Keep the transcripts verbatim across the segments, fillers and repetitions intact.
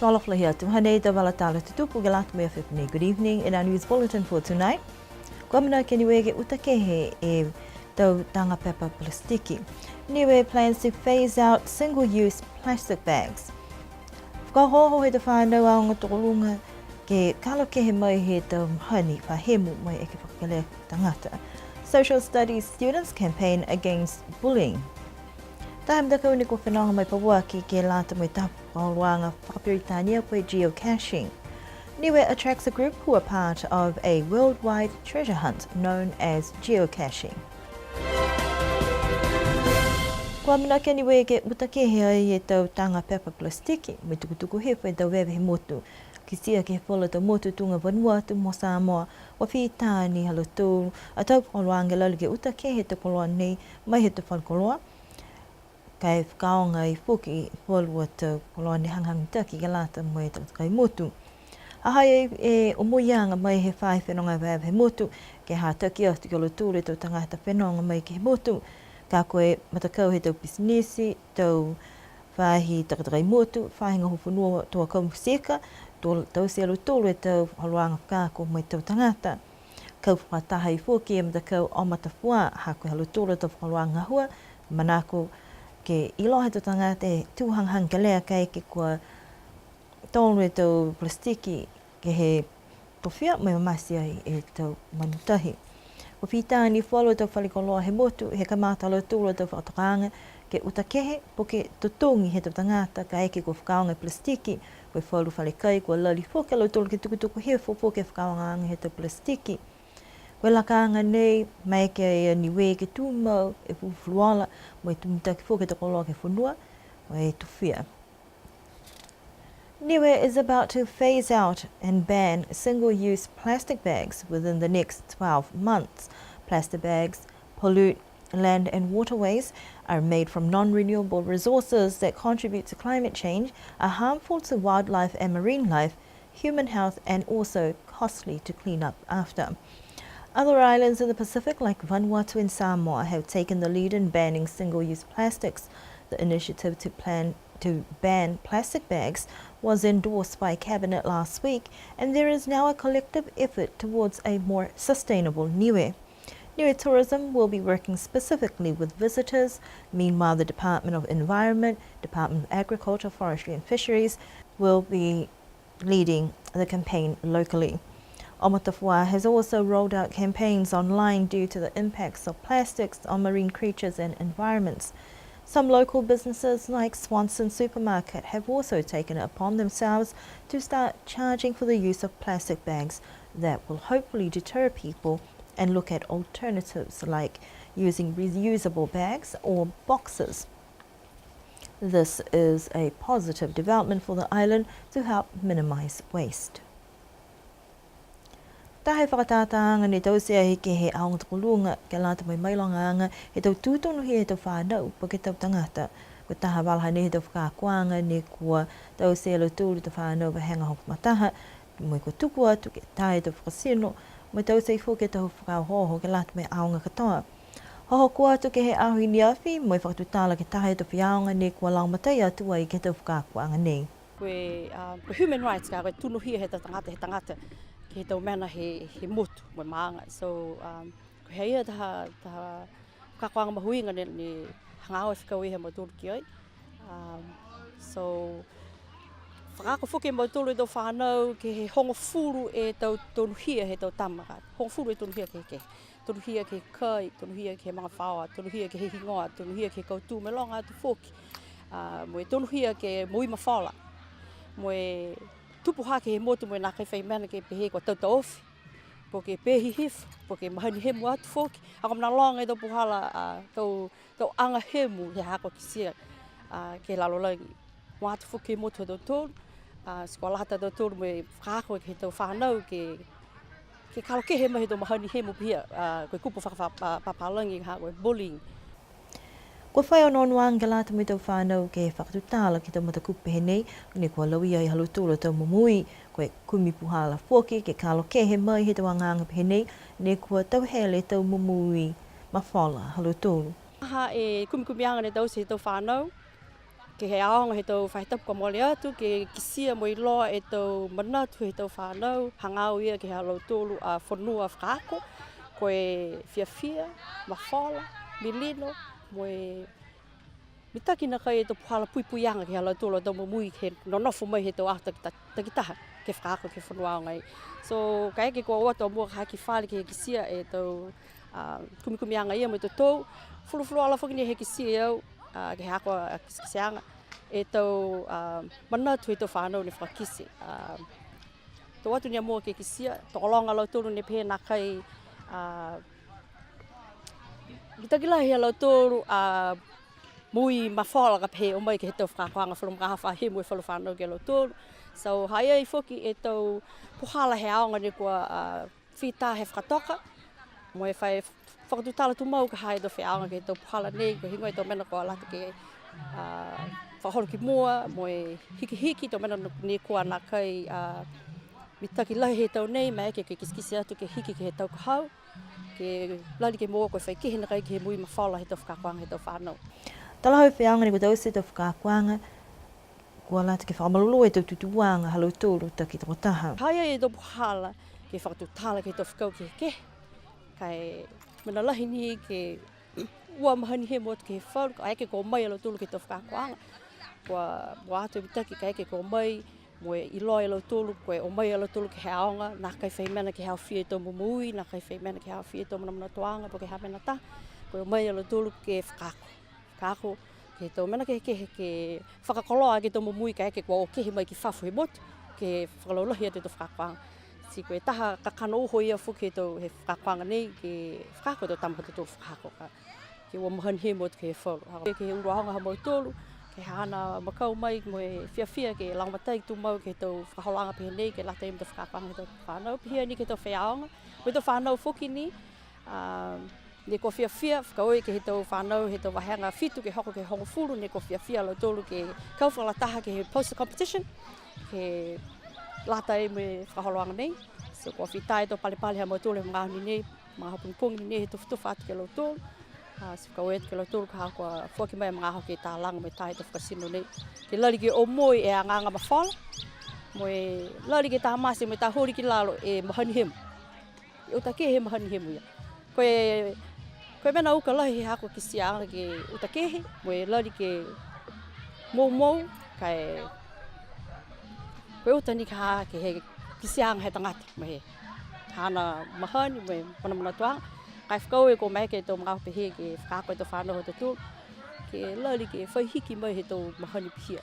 Talofa lahi atu, hanei e tau vala tala tutupu ke lata mo e afiafi nei. Good evening. In our news bulletin for tonight, kua amanaki a Niue ke uta kehe e tau taga pepa palasitiki. Niue plans to phase out single-use plastic bags. Fakaohooho he tau fanau aoga tokoluga ke kalo kehe mai he tau mahani faahi hemu mo e eke fakakelea tagata. Social studies students campaign against bullying. Taha e matakau ne kua fenoga mai pauaki ke lata mo e taha fakaholoaga fakaperitania ko e geocaching. Niue attracts a group who are part of a worldwide treasure hunt known as geocaching. Kua amanaki a Niue ke uta kehe ai e tau taga pepa palasitiki, mo e tukutuku hifo e tau veve he motu. Kitia ke he falu tau motu tuga Vanuatu mo Samoa, kua fita ni ha lautolu a tau fakaholoaga ke lali ke uta kehe e tau koloa nei mai he tau falu koloa. Ka e fakaaoga ai foki e falu a tau koloa ne hagahaga mitaki ke lata mo e takatakai motu. Ha ha i ai e omoiaga mai he faahi fenoga evaeva he motu, ke hataki atu ki a lautolu e tau tagata fenoga mai ke he motu. Ka ko e matakau he tau pisinisi, tau faahi takatakai motu, faahi gahua fonua, tau akau musika, to taute e lautolu e tau fakaholoaga fakaako mo e tau tagata. Kau fakataha ai foki e matakau Oma Tafua, ha ko e ha lautolu a tau fakaholoaga gahua, manako ke iloa he tau tagata e tū hagahaga kelea kaeke kua tolo e tau palasitiki ke he tofia mo e mamate ai e tau manu tahi. Kua fita ni falu a tau fale koloa he motu, he kamata ha lautolu a tau fakatokaaga ke uta kehe, po ke totogi he tau tagata kaeke kua fakaaoga e palasitiki. Ko e falu fale kai kua lali foki a lautolu ke tukutuku hifo foki e fakaaogaaga he tau palasitiki. Ko e lakaaga nei, maeke ai a Niue ke tumau e fulufuluola, mo e tū mitaki foki e tau koloa ke he fonua, mo e tofia. Niue is about to phase out and ban single-use plastic bags within the next twelve months. Plastic bags pollute land and waterways, are made from non-renewable resources that contribute to climate change, are harmful to wildlife and marine life, human health, and also costly to clean up after. Other islands in the Pacific, like Vanuatu and Samoa, have taken the lead in banning single-use plastics. The initiative to plan to ban plastic bags was endorsed by Cabinet last week, and there is now a collective effort towards a more sustainable Niue. Niue Tourism will be working specifically with visitors. Meanwhile, the Department of Environment, Department of Agriculture, Forestry and Fisheries will be leading the campaign locally. Oma Tafua has also rolled out campaigns online due to the impacts of plastics on marine creatures and environments. Some local businesses like Swanson Supermarket have also taken it upon themselves to start charging for the use of plastic bags that will hopefully deter people and look at alternatives like using reusable bags or boxes. This is a positive development for the island to help minimize waste. Taha e fakatātāaga ne taute ai ke he aoga tokoluga, ke lata mo e mailogaaga he tau tū tonuhia he tau fānau, po ke tau tagata. Ko e taha vala hanei he tau fakaakoaga ne kua taute e lautolu e tau fānau vahega hogofulu ma taha, mo e kua tuku atu ke tā e tau fakatino, mo e taute foki e tau fakaohooho ke lata mo e aoga katoa. Hohoko atu ke he aho i ne afi, mo e fakatutala ke he taha he tau faiaoga ne kua lagomatai atu ai ke he tau fakaakoaga nei. Ko e, um, ko e human rights ka, ko e tonuhia he tau tagata, he tagata, ke he tau mena he, he motu, mo e maaga. So, um, ko e ha ia taha, taha fakaakoaga mahuiga ne, ne hagaao e fekau he mautolu ki ai. Um, so, fakaako foki e mautolu e tau fānau ke he hogofulu e tau tonuhia he tau tama ka. Hogofulu e tonuhia ke, ke. Tonuhia ke he kai, tonuhia ke he magafaoa, tonuhia ke he higoa, tonuhia ke he kautū, mo e loga atu foki. A, mo e tonuhia ke moui mafola. Mo e tupu hake he motu mo e nākai fai mena ke pehē kua tau taofi. Po ke pehē hifo, po ke mahani hemu atu foki. A ko e mena loga e tau puhala, a, tau, tau aga hemu he ha kua kitia, a, ke he lalolagi. Mua atu foki e motu ha tautolu, a, ti kua lata a tautolu mo e fakaako ke he tau fānau ke, ke kalo kehe mai he tau mahani hemu pihia, a, ko e kupu faka-, fa-, pa-, papālagi ha ko e bullying. Kua fai onoonoaga ke lata mo e tau fānau ke fakatutala ke he tau matakupu pehē nei, ne kua lauia ai ha lautolu a tau momoui, ko e kumi puhala foki ke kalo kehe mai he tau agaaga pehē nei, ne kua tauhele e tau momoui mafola ha lautolu. Ha e kumikumiaga ne taute he tau fānau, Ke he aoga he tau faahi tapu kua mole atu, ke kitia mo e iloa e tau manatu he tau fanau, hagaao ia ke he ha lautolu a fonua fakaako, ko e fiafia, mafola, milino, mo e mitaki nākai e tau puhala puipuiaga ke he ha lautolu a tau momoui ke nonofo mai he tau aho takita-, takitaha ke fakaako ke he fonua aoga. So, kaeke kua o atu a mua ka ha ki fale ke kitia e tau, a, kumikumiaga ia mo e totou, fulufuluola foki ni he kitia e au, a, ke he haaku a kitekiteaga, e tau, a, manatu he tau fanau ne fakakite. A, to o atu ni a mua ke kitia, tokologa a lautolu ne pehē nākai, a, mitaki lahi a lautolu a moui mafola ka pehē o mai ke he tau fakaakoaga falu magaaho faahi mo e falu fanau ke he ha lautolu. So, ha i ai foki e tau puhala he aoga ne kua, a, fita he fakatoka, mo e fai fakatutala tumau ka ha e tau faiaoga ke he tau puhala nei, ko e heigoa e tau mena kua lata ke, a, fakaholo ki mua, mo e hikihiki, tau mena ne kua nākai, a, mitaki lahi he tau nei, maeke ke kitekite atu ke hiki ke he tau ka hau, ke lali ke moua ko e fai kehe nākai ke he moui mafola he tau fakaakoaga he tau fanau. Talahau e faiaoga ne kua taute e tau fakaakoaga, kua lata ke fakamalolō e tau tutūaga ha lautolu takitokotaha. Ha i ai e tau puhala ke fakatutala ke he tau fekau kehekehe. Ka e mena lahi ni ke ua mahani hemo atu ke he falu, kaeke kua o mai a lautolu ke he tau fakaakoaga. Kua, kua o atu e mitaki kaeke kua o mai, mo e iloa e lautolu, ko e o mai a lautolu ke he aoga, nākai fai mena ke he aofia e tau momoui, nākai fai mena ke he aofia e tau manamanatuaga, po ke ha mena taha, ko e o mai a lautolu ke fakaako. Fakaako ke he tau mena kehekehe ke fakakoloa ke he tau momoui kaeke kua o kehe mai ki fafo he motu, ke fakalaulahi atu e tau fakaakoaga. Ti ko e taha kakano uho ia foki he tau he fakaakoaga nei, ke fakaako e tau tama ha tautolu fakaako ka, ke ua mahani hemo atu ke he falu. Ha, ke he ulu aoga ha mautolu, ke he haana makau mai mo e fiafia ke lagomatai tumau ke he tau fakaholoaga pehē nei, ke lata ia mo e tau fakaakoaga he tau fanau, pihia ni ke he tau faiaoga, mo e tau fanau foki ni, a, ne kua fiafia, fakaaue ke he tau fanau, he tau vahega fitu ke hoko ke hogofulu, ne kua fiafia a lautolu ke kau fakalataha ke he poster competition, ke lata ia mo e fakaholoaga nei. So, kua fita e tau palepale ha mautolu he magaaho ni nei, magaaho pogipogi ni nei he tufatufa atu ke he lautolu. A, ti fakaaue atu ke he lautolu ka ha kua foaki mai e magaaho ke talaga mo e taha e tau fakatino nei. Ke lali ke omoi e agaaga mafola, mo e lali ke tamate mo e tā holi ki lalo e mahani hemo. E uta kehe he mahani hemo ia. Ko e, ko e mena uka lahi he haaku a kitiaaga ke uta kehe, mo e lali ke moumou, ka e, ko e uta ni ka ha ke he kitiaaga he tagata, mo e haana mahani, mo e manamanatuaga. Ka e fakaaue kua maeke e tau magaaho pehē ke fakaako e tau fanau ha tautolu, ke lali ke fai hiki mai he tau mahani pihia.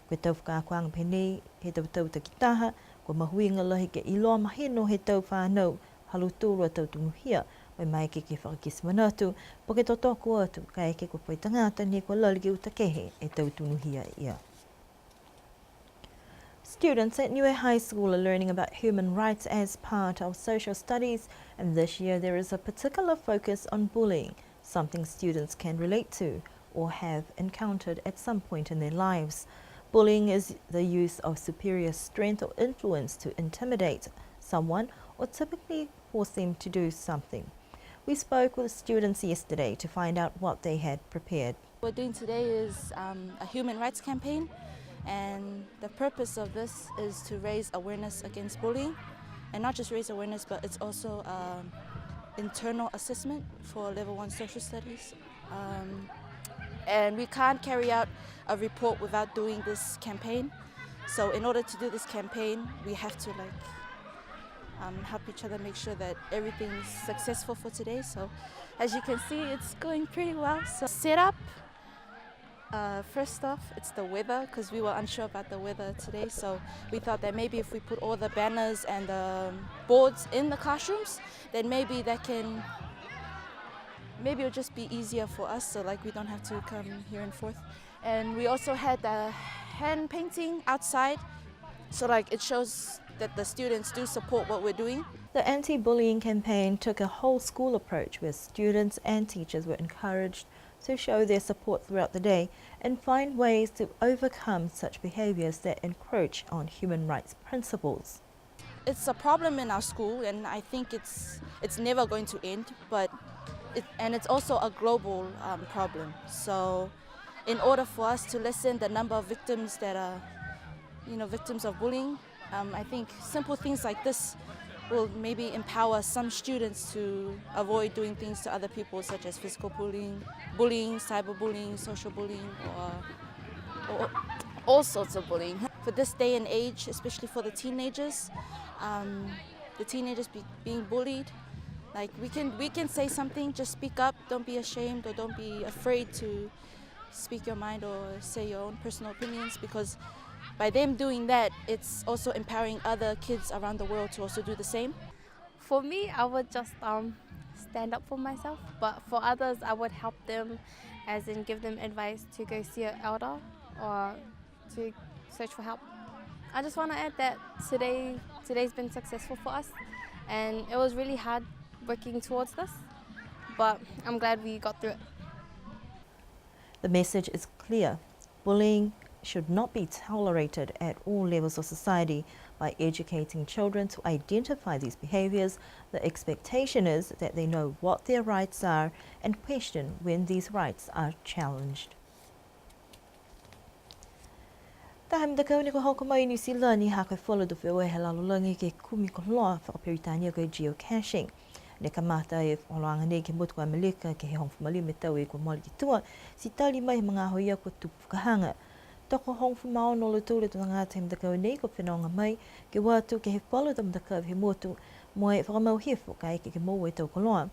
Ko e tau fakaakoaga pehē nei, he tau tau takitaha, kua mahuiga lahi ke iloa mahino he tau fanau ha lautolu a tau tonuhia, mo e maeke ke fakakite manatu, po ke totoko atu, kaeke kua fai tagata ne kua lali ke uta kehe e tau tonuhia ia. Students at Niue High School are learning about human rights as part of social studies, and this year there is a particular focus on bullying, something students can relate to or have encountered at some point in their lives. Bullying is the use of superior strength or influence to intimidate someone or typically force them to do something. We spoke with students yesterday to find out what they had prepared. What we're doing today is, um, a human rights campaign, and the purpose of this is to raise awareness against bullying, and not just raise awareness, but it's also, um, internal assessment for level one social studies. Um, and we can't carry out a report without doing this campaign. So in order to do this campaign, we have to, like, um, help each other make sure that everything's successful for today. So as you can see, it's going pretty well. So setup, uh, first off, it's the weather, 'cause we were unsure about the weather today. So we thought that maybe if we put all the banners and the boards in the classrooms, then maybe that can, maybe it'll just be easier for us. So, like, we don't have to come here and forth. And we also had the hand painting outside. So, like, it shows that the students do support what we're doing. The anti-bullying campaign took a whole school approach where students and teachers were encouraged to show their support throughout the day and find ways to overcome such behaviours that encroach on human rights principles. It's a problem in our school, and I think it's, it's never going to end, but it, and it's also a global, um, problem. So In order for us to lessen the number of victims that are, you know, victims of bullying, um, I think simple things like this will maybe empower some students to avoid doing things to other people, such as physical bullying, bullying, cyberbullying, social bullying, or, or all sorts of bullying. For this day and age, especially for the teenagers, um, the teenagers be, being bullied, like, we can, we can say something, just speak up, don't be ashamed or don't be afraid to speak your mind or say your own personal opinions, because by them doing that, it's also empowering other kids around the world to also do the same. For me, I would just um, stand up for myself, but for others, I would help them, as in give them advice to go see an elder or to search for help. I just want to add that today today's been successful for us, and it was really hard working towards this, but I'm glad we got through it. The message is clear. Bullying should not be tolerated at all levels of society. By educating children to identify these behaviours, the expectation is that they know what their rights are and question when these rights are challenged. Taha e matakau ne kua hoko mai i Niu Silani ha ko e falu tau feua he lalolagi ke kumi koloa fakaperitania ko e geocaching. Ne kamata e fakaholoaga nei ke he motu ko Amelika ke he hogofulu ma lima e tau kua mole ki tua, ti tali mai he magaaho ia kua tupu fakahaga. Tokohogofulu ma ono a lautolu e tau tagata he matakau nei kua fenoga mai ke o atu ke he falu tau matakavi he motu mo e fakamau hifo kaeke ke moua e tau koloa.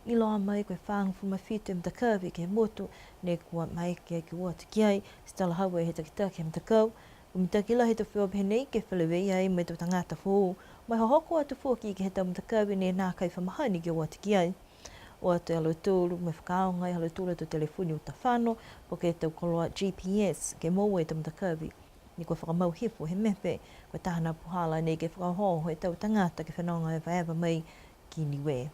Iloa mai ko e fāgofulu ma fitu e matakavi ke he motu ne kua maeke ke o atu ki ai, ti talahau e he takitaki he matakau. Kua mitaki lahi e tau feua pehē nei ke feleveia ai mo e tau tagata foou, mo e hohoko atu foki ke he tau matakavi ne nākai fa mahani ke o atu ki ai. O atu a lautolu mo e fakaaoga e ha lautolu a tau telefoni uta fano, po ke tau koloa GPS ke moua e tau matakavi ne kua fakamau hifo he mepe. Ko e taha a puhala nei ke fakaohooho e tau tagata ke fenoga evaeva mai ki Niue.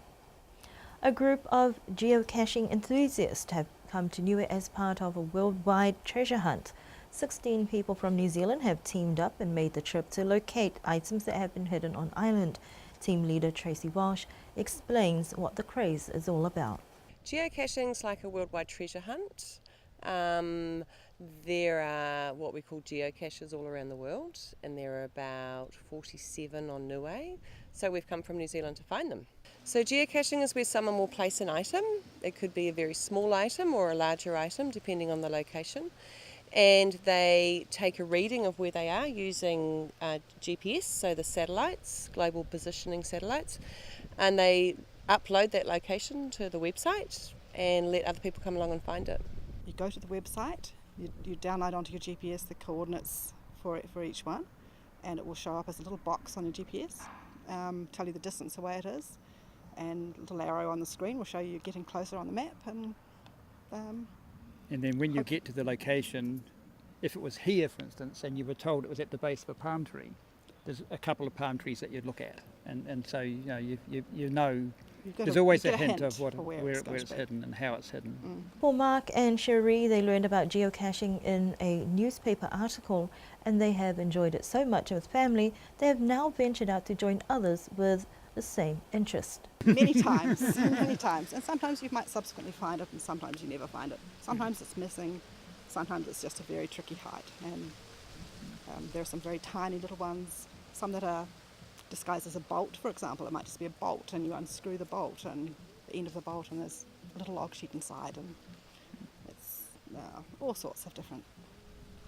A group of geocaching enthusiasts have come to Niue as part of a worldwide treasure hunt. Sixteen people from New Zealand have teamed up and made the trip to locate items that have been hidden on island. Team leader Tracy Walsh explains what the craze is all about. Geocaching's like a worldwide treasure hunt. Um, there are what we call geocaches all around the world, and there are about forty-seven on Niue. So we've come from New Zealand to find them. So geocaching is where someone will place an item. It could be a very small item or a larger item, depending on the location. And they take a reading of where they are using uh, G P S, so the satellites, global positioning satellites, and they upload that location to the website and let other people come along and find it. You go to the website, you, you download onto your G P S the coordinates for it, for each one, and it will show up as a little box on your G P S, um, tell you the distance away it is, and a little arrow on the screen will show you getting closer on the map. And um, And then when you get to the location, if it was here, for instance, and you were told it was at the base of a palm tree, there's a couple of palm trees that you'd look at, and, and so you know you you, you know you've got there's a, always you a get a hint hint of what for where where, it's where going it's to be. Hidden and how it's hidden. For Mark and Cherie, they learned about geocaching in a newspaper article and they have enjoyed it so much with family, they have now ventured out to join others with the same interest. Many times, many times. And sometimes you might subsequently find it, and sometimes you never find it. Sometimes it's missing, sometimes it's just a very tricky hide. And um, there are some very tiny little ones, some that are disguised as a bolt, for example. It might just be a bolt, and you unscrew the bolt, and the end of the bolt, and there's a little log sheet inside, and it's uh, all sorts of different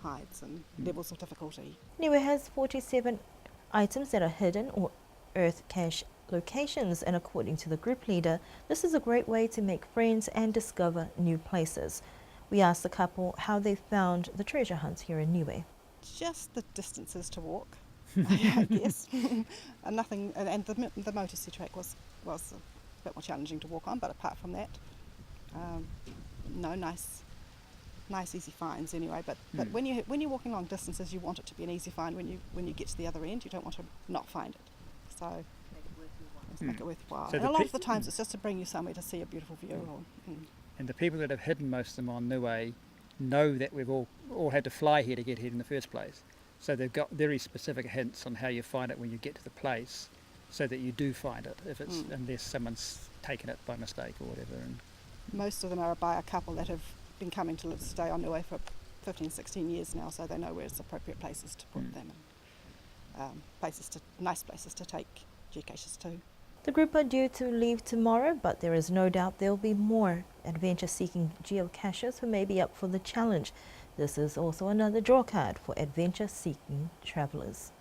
hides and levels of difficulty. Niue has forty-seven items that are hidden or earth cache locations, and according to the group leader, this is a great way to make friends and discover new places. We asked the couple how they found the treasure hunt here in Niue. Just the distances to walk, I guess. And nothing, and, and the, the Motus track was, was a bit more challenging to walk on, but apart from that, um, no, nice, nice easy finds anyway. But, but when you, when you're walking long distances, you want it to be an easy find. When you, when you get to the other end, you don't want to not find it. So just make it worthwhile. So And the a lot pe- of the times it's just to bring you somewhere to see a beautiful view. Or, mm. And the people that have hidden most of them on Niue know that we've all all had to fly here to get here in the first place. So they've got very specific hints on how you find it when you get to the place, so that you do find it if it's unless someone's taken it by mistake or whatever. And Most of them are by a couple that have been coming to live, stay on Niue for fifteen, sixteen years now, so they know where it's appropriate places to put them, and um, places to, nice places to take geocaches to. The group are due to leave tomorrow, but there is no doubt there will be more adventure-seeking geocachers who may be up for the challenge. This is also another drawcard for adventure-seeking travellers.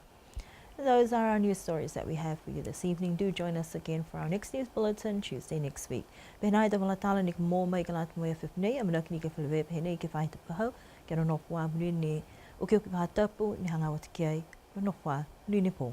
And those are our news stories that we have for you this evening. Do join us again for our next news bulletin Tuesday next week. Pehē nai e tau vala tala ne kua moua mai ke lata mo e afiafi nei, amanaki ni ke feleveia pehē nei ke he faahi tapu ka hau, ke nonofo ā monuina e okioki faahi tapu ne hagaao atu ki ai, nonofo ā, monuina e pō.